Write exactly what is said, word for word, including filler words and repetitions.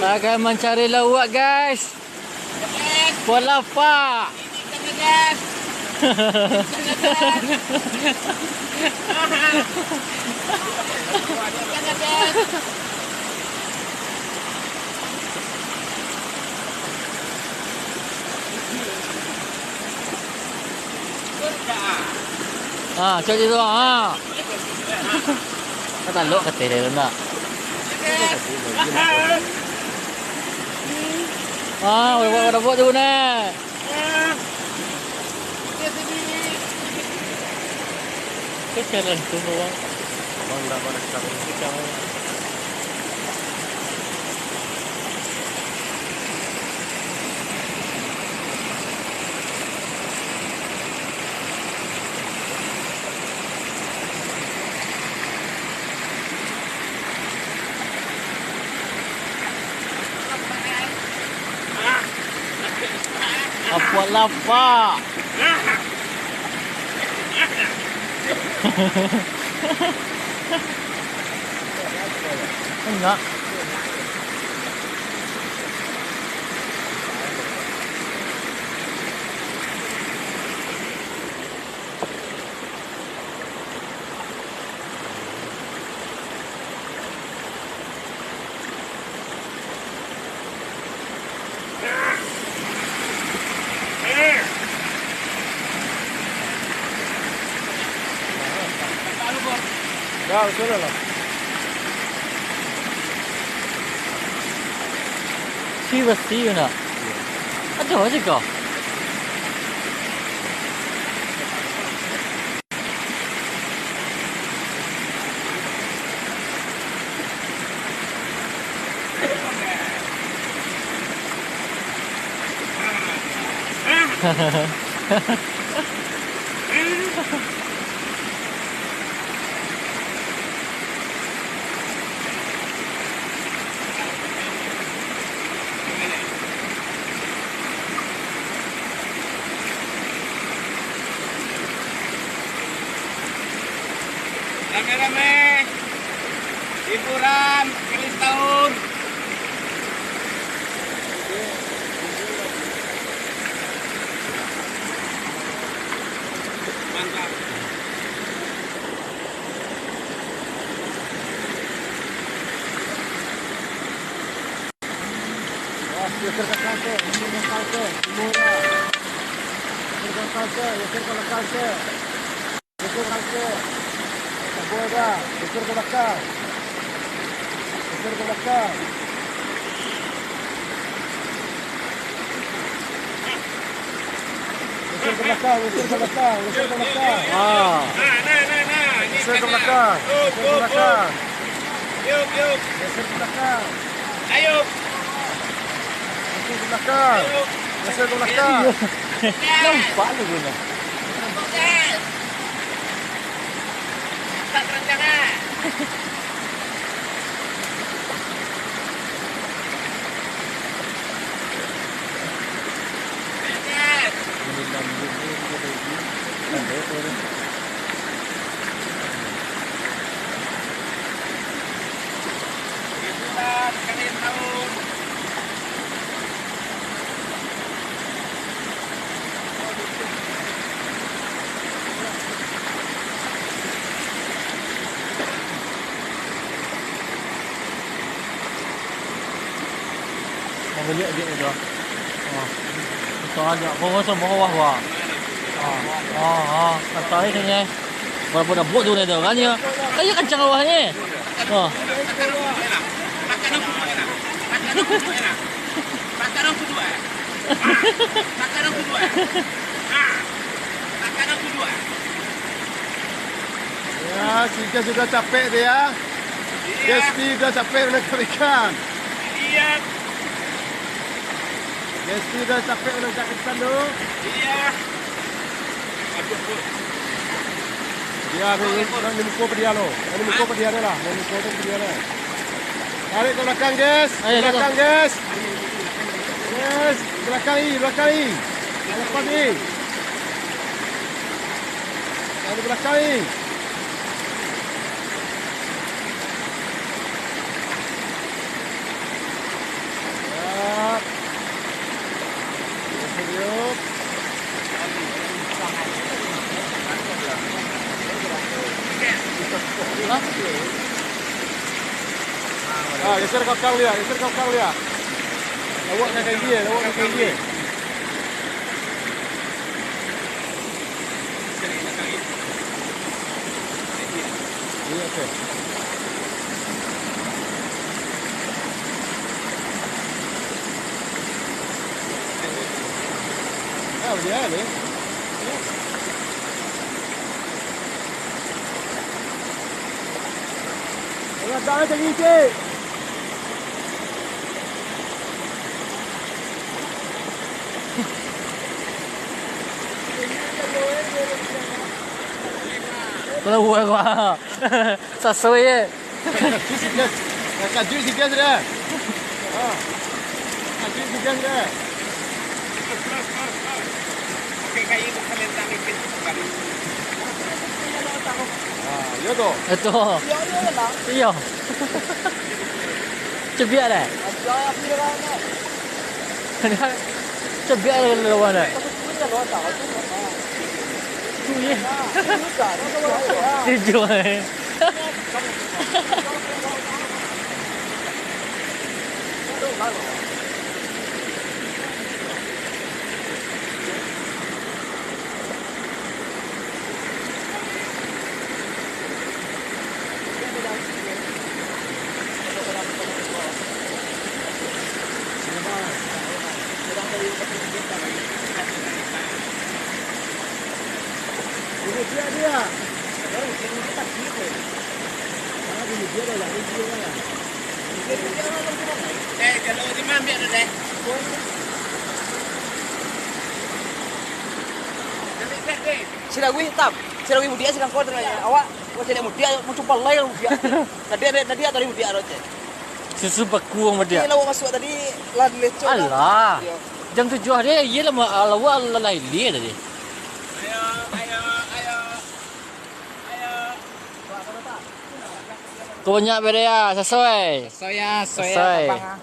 Akan mancari lauak, guys. Buat lapak. Ha, cak itu, ha. Kan talok kateh dia tu nak. Ha, buat, buat, buat, buat tu nak. Kesian langsung orang. Abang dah pada sekarang. Kesian orang. Apo lapak? Enggak. Dah, betul lah. Si basi nak. Ada aja kau. Rame-rame hiburan akhir tahun. Mantap. Wah, geser ke kanan, geser ke kanan, semua dah. Geser ke kanan, geser ke belakang. Geser ke kanan. Semua dah, geser ke belakang. Geser ke belakang. Geser ke belakang, geser ke belakang, geser ke belakang. Ah. Geser ke belakang, geser ke belakang. Geser ke belakang. Geser ke belakang. Geser ke belakang. Nampak tu guna. Mangaliak agiak tu. Ah. Utang agiak. Kau rasa bawah, wah. Ah, ah, ah. Kata ni kayaknya. Berapa dah buat tu dah tu kan ya. Ayo kencang bawahnya. Ah. Ya, si Gas sudah capek dia. Iya. Gas sudah capek menangkap ikan. Iya. Gas sudah capek menangkap ikan tu. Iya. Aduh, aduh. Dia ni, ni muko apa dia lo? Ni muko apa dia lah? Ni muko apa dia lah? Tarik ke belakang, guys. Ayo, belakang, guys. Guys, belakang i, belakang i. Lepas i. Tarik belakang i. Geser ka belakang liak, geser ka belakang liak. Lawak ka kiri, lawak ka kiri. Iya, oke. Ah, boleh lah ni. Alah, dah cari isi. Kalau buat kau, sasoi je. Juice gas. Kakak juice gas dah. Ah. Kakak juice gas dah. Ah, iya tu. Itu. Iya. Cebiak deh. Cebiak deh lawan deh. Tu ye. Tujuh eh. Sirawi hitam, sirawi mudiak sikangko tu nyo. Awak, awak caliak mudiak, muncul palai mudiak. Tadi ado, tadi ado mudiak ado ceh. Susu paku urang mudiak. Iyo, awak masuak tadi lah leco lah. Alah. Iyo. Jam tujuah deh, iyo lah, ma-, awak lah, lah ilia tadi. Ayo, ayo, ayo. Ayo. Kau banyak bere ya, sasoi. Sasoi ya, sasoi ya, sasoi. Abang, ah.